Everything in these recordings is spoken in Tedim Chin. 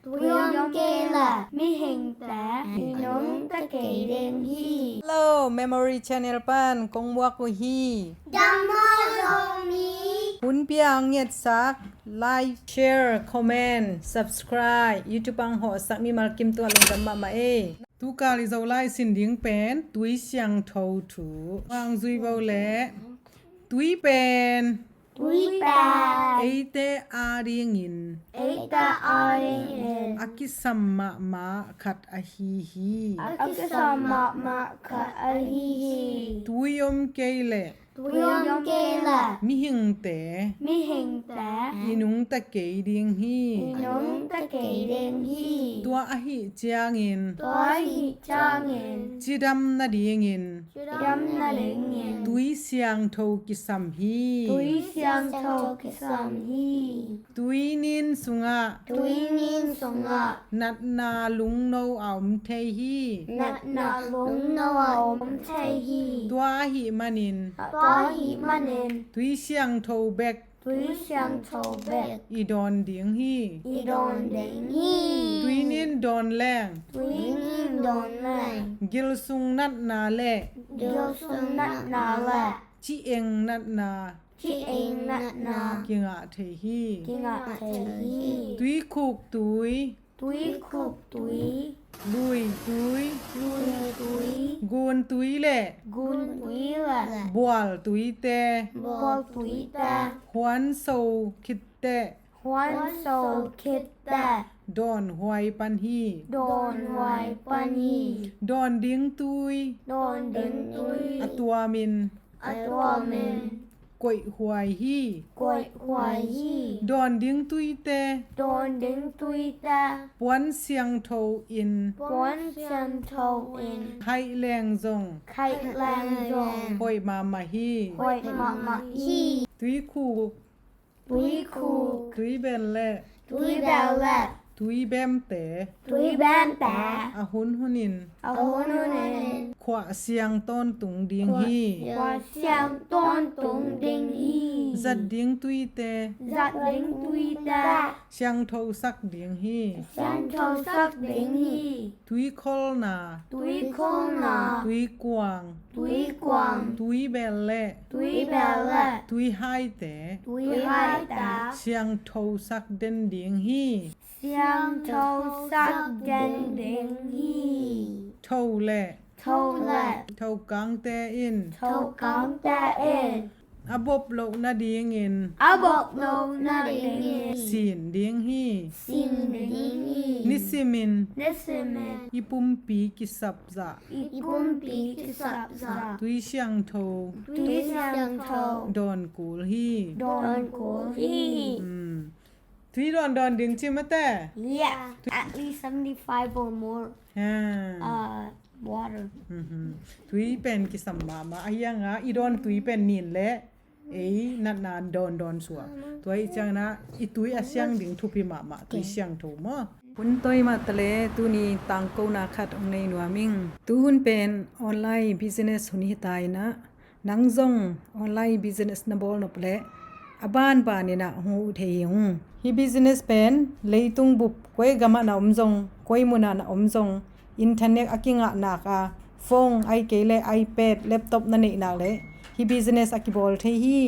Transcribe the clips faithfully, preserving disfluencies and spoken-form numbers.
Tui om kei leh mihingte i nungta kei ding hi. Hello, Memory Channel pan kong muak uh hi. Dam maw Zomi? Hun pia ang ngetsak, like, share, comment, subscribe, YouTube ang hawhsak mimal kim tua lungdam mahmah ei. Tukal i Zolai sin ding pen tui siangtho thu. Ang zui bo leh tui pen, tui pen eite a dingin, eite a dingin a kisam mahmah khat ahi hi. A kisam mahmah khat ahi hi. Tui om kei leh, tui om kei leh mihingte, mihingte i nungta kei ding hi. I nungta kei ding hi. Tua ahih ciangin, tua ahih ciangin cidam nadingin, cidam nadingin tui siangtho kisam hi. Tui siangtho kisam hi. Tui nin sungah, tui nin sungah natna lungno a om thei hi. Natna lungno a om thei hi. Tua ahih manin, tua ahih manin tui siangtho bek, tui siangtho bek i dawn ding hi. I dawn ding hi. Tui nin dawn leng, tui nin dawn leng gilsung natna le, gilsung natna le ci-eng natna, ci-eng natna kingah thei hi. Kingah thei hi. Tuikhuk tui, tuikhuk tui, lui tui, lui tui, gun tui le, gun tui le bual tuite, bual tuite huan so khit teh, huan so khit teh dawn huai pan hi. Dawn huai pan hi. Dawn ding tui, dawn ding tui a tuamin, a tuamin koih huai hi. Koih huai hi. Dawn ding tuite, dawn ding tuite puan siangtho in, puan siangtho in khaih leng zong, khaih leng zong hoih mahmah hi. Hoih mahmah hi. Tuikhuk, tuikhuk, tuibel le, tuibel le tuibemte, tuibemte a hunhunin, a hunhunin khuah siang tawntung ding hi. Khuah siang tawntung ding hi. Zat ding tuite, zat ding tuite siangthosak ding hi. Siangthosak ding hi. Tuikholna, tuikholna, tuikuang, tuikuang, tuibel le, tuibel le tuihaite, tuihaite siangthosak den ding hi. Siangthosak den ding hi. Tho le, tho le thokangte in, thokangte in a bop loh nadingin, a bop loh nadingin sin ding hi. Sin ding hi. Nisimin, nisimin i pumpi kisap zah, i pumpi kisap zah tui siangtho, tui siangtho dawn kul hi. Dawn kul hi. Hmm. Tui dawn dawn ding ci mate? Yeah, at least seventy-five or more. Ha. Uh, water. Mhm. Tui pen kisam mahmah. Ahi hanga i dawn tui pen nin le ei natna dawn dawn suak. Tua i ciangin ah i tui a siang ding thupi mahmah, tui siangtho maw. Hun toi mah ta le tuni tangkona khat hong nei nuam ing. Tuhun pen online business hun hi ta in ah, nang zong online business na bawl nop leh a banban in ah hong huh thei hi ung. Hih business pen leitung bup koi gamah na om zong, koi munah na om zong, internet a kingah nak a, phone ahih kei leh iPad, laptop na neih nak leh hih business a kibawl thei hi.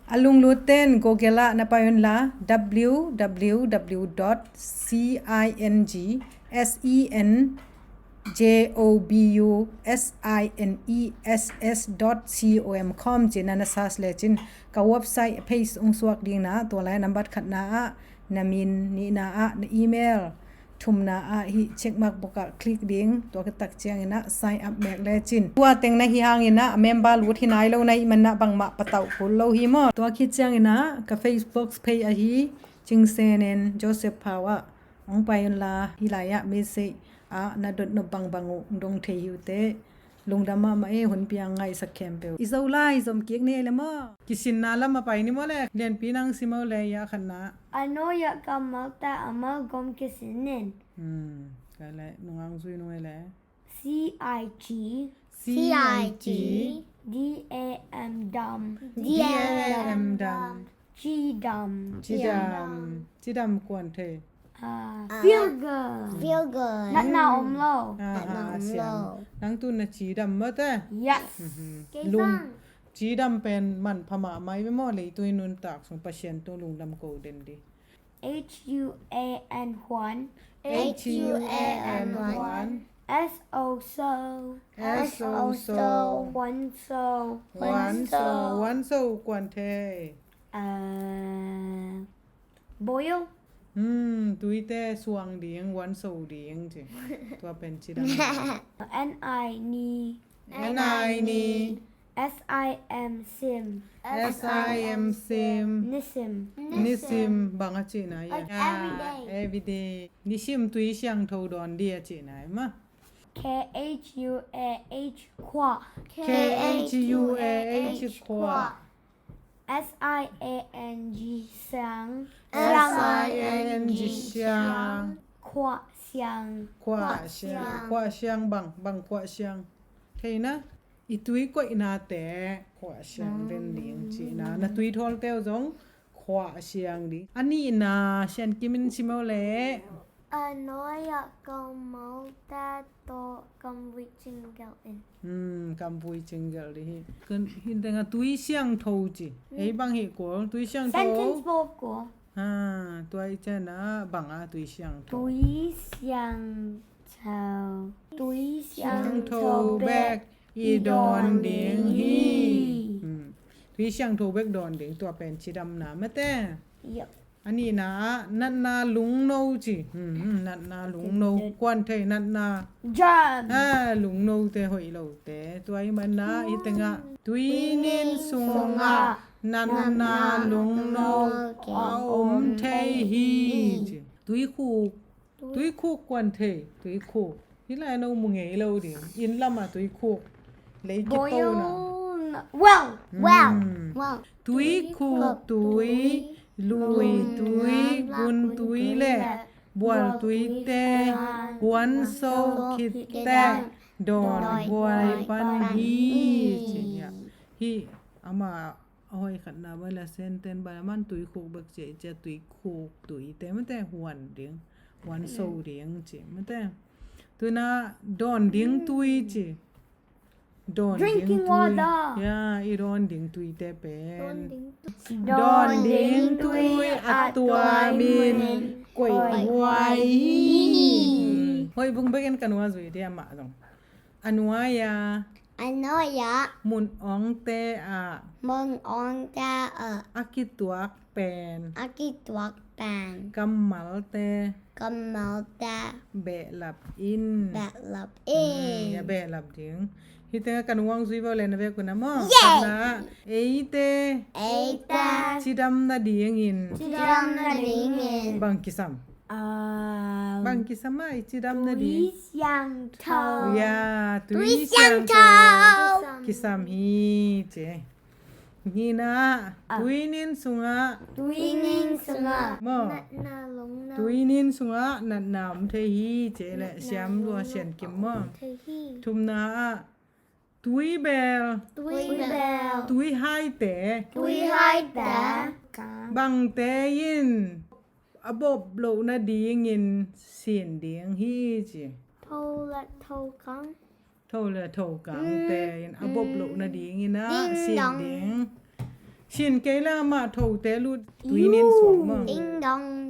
A lunglut ten Google ah na pai un la, W W W dot C I N G S E N J O B U S I N E S S dot com ci-in na search lecin ka website page hong suak ding in ah, tua lai nambat khatna ah na min, nihna ah na email, thumna ah hih check mark bawk ah click ding, tua khit tak ciangin ah sign up mek lecin. Tua teng na hih hangin ah a member lut hi nai lo na hih manin ah bangmah patauh kul lo hi maw. Tua khit ciangin ah ka Facebook page ahi Cing Sen En Joseph Phau ah hong pai un la, hih lai ah message ah na dot nop bangbang uh dong thei hi uh teh. Lungdam mahmah e, hun piang ngaihsak khempeuh. I Zolai zom kik ni ei le maw? Kisinna lam a pai ni maw le? Lianpi nang sim o le, ya khatna. A nuai ah kammalte a malgom kisin in. Hmm, ka le, nung ang zui nung ei le. C I G. C I G. D A M dam. D A M dam. Cidam. Cidam. Cidam kuan thei. Ah, feel good. Feel good. Natna om lo. Natna om lo. Nang tu na cidam mate. Yes. Lung cidam pen manpha mahmah i ve maw, leitui nuntak sung Pasian tu lungdam ko den di. H U A N huan. H U A N huan. S O so. S O so. Huan so. Huan so. Huan so kuan thei. Uh, boil. Hmm, tuite suang ding, huan so ding ci. Tua pen cidam. N I ni. N I ni. S I M sim. S I M sim. Nisim. Nisim bang a cihna ia? Like every day. Every day. Nisim tui siangtho dawn di a cihna ia maw? K H U A H khuah. K H U A H khuah. S I A N G siang. S I A N G siang. Khuah siang. Khuah siang. Khuah siang bang, bang khuah siang. Thei na, i tui koihnate khuah siang den ding cihna. Na tui thawlte uh zong khuah siang ding. A nihna Sian Kim in sim o leh. A nuai-ah kammalte tawh kamvui cinggelh in. Hmm, kamvui cinggelh ding hi. Kan, hih tengah tui siangtho ci. Ei bang hi kul, tui siangtho. Sentence bo kul. Ha, tua i ciangah bang a tui siangtho. Tui siangtho. Tui siangtho bek i dawn ding hi. Hmm. Tui siangtho bek dawn ding, tua pen cidamna mate. Yep. A nihna ah natna lungno ci. Hmm, natna lungno. Kuan thei natna. Germ. Ha, lungnote hoih lote. Tua ahih manin hih tengah tuinin sungah natna lungno a om thei hi ci. Tuikhuk. Tuikhuk kuan thei. Tuikhuk. Hih lai no mu ngei lo ding. Inn lamah tuikhuk. Lei kitona. Well. Well. Well. Tuikhuk tui, lui tui, gun tui le bual tuite huan so khit teh dawn buai pan hi ci. Hih amah a hoih khatna bang le senten bang le man tuikhuk bek ci a, tuikhuk tuite mate huan ding, huan so ding ci mate. Tuina dawn ding tui ci. Dawn ding tui. Drinking water. Ya, i dawn ding tuite pen. Dawn ding tui a tuamin koih huai hi. Hoih vung bekin ka nua zui dia mah zong. A nuai-ah. A nuai-ah. Mun awngte ah. Mun awngte ah. A kituak pen. A kituak pen. Kammalte. Kammalte. Behlap in. Behlap in. Hmm, ya behlap ding. Hih tengah ka nuai zui vau le na vek una maw. Yay! Kana eite. Eite. Cidam nadingin. Cidam nadingin. Bang kisam. Um, bang kisam a i cidam nading. Tui siangtho. Ya, tui siangtho. Tui siangtho. Kisam hi ci. Nihna, ah, tuinin sungah. Tuinin sungah. Maw. Natna lungno. Tuinin sungah natna om thei hi ci le siam lua Sian Kim maw. Natna lungno om thei hi. Thumna ah. Tuibel. Tuibel. Tuihaite. Tuihaite. Bangte in a bop loh nadingin sin ding hi ci. Tho le thokang. Tho le thokangte in a bop loh nadingin a sin ding. Sin kei le amah thote lut tuinin suang maw. Ding dong.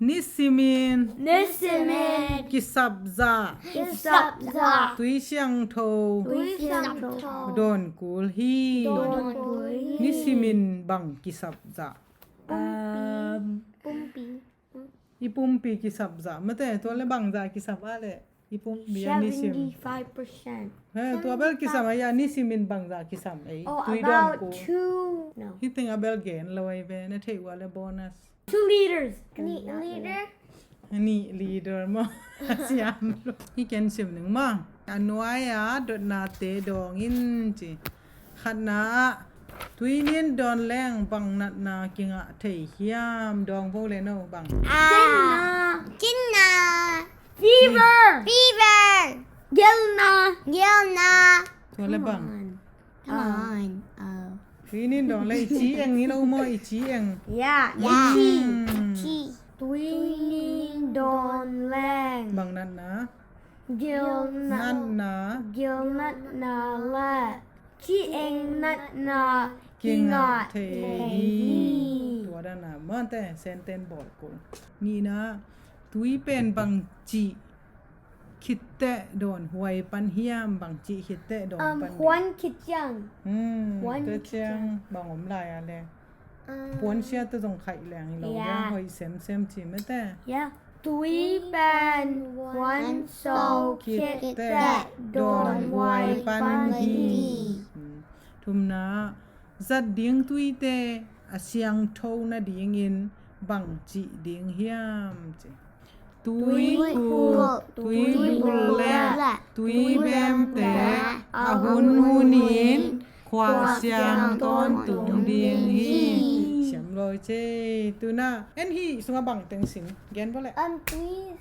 Nisimin. Nisimin. Kisapzah. Kisapzah. Tui siangtho. Tui siangtho. Dawn kul hi. Dawn kul hi. Nisimin bang kisapzah. Pumpi. Um, pumpi. I pumpi kisapzah mate, tua le bangzah kisap a le. I pumpi a nisim. Seventy-five percent. He, tua bel kisam a, ya, nisimin bangzah kisam ei. Oh, tui dawn kul. About two. No. Hih teng a bel gen lo ei ve, na theih ua le bonus. Two liters. Nih liter. Nih liter maw. Siam lo. Hih ken sim ning maw. A nuai-ah dotnate dawng in ci. Khatna ah tuinin dawn leng bang natna kingah thei hiam? Dawng vo le no bang. Ah. Cinna. Cinna. Fever. Fever. Gelna. Gelna. Tua le bang. Come on. Come on. Oh. Tuinin dawn le i ci eng hi lo maw, i ci eng. Yeah, itchy. Hmm. Itchy. Tui ning dawn leng. Bang natna? Gilnat. Natna. Gilnatna le ci-eng natna kingah thei hi. Tua dan a mate senten bawl kul. Nihna, tui pen bangci khitteh dawn huai pan hiam, bangci khitteh dawn pan hiam? Huan khit ciang. Hmm, huan khit ciang. Bang om lai a le? Puan siate zong khaih leng hi lo, hoih semsem ci mate. Tui pen huan so khitteh dawn huai pan hi. Thumna, zat ding tuite a siangtho nadingin bang cih ding hiam ci? Tuikhuk, tuibul le tuibemte a hun hunin khuahsiang tawntung ding hi. Siam lawi ce. Tuna en hih sungah bang teng sim gen vawleh? Tui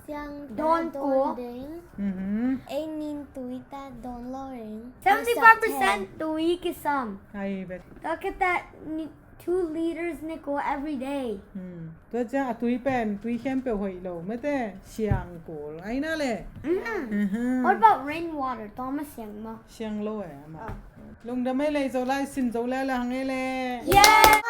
siang dawn kua ding. Ei nin tui ta dawn lo ding. Seventy five percent tui kisam. Ai bet. Tua kata ni two liters ni kua every day. Tua ciang a tui pen tui khempeuh hoih lo mate, siang kul ai na le. What about rainwater? Tua ma siang ma? Siang lo e ama. Lungdam ei le, zo lai sin zo le le hang ei le. Yeah.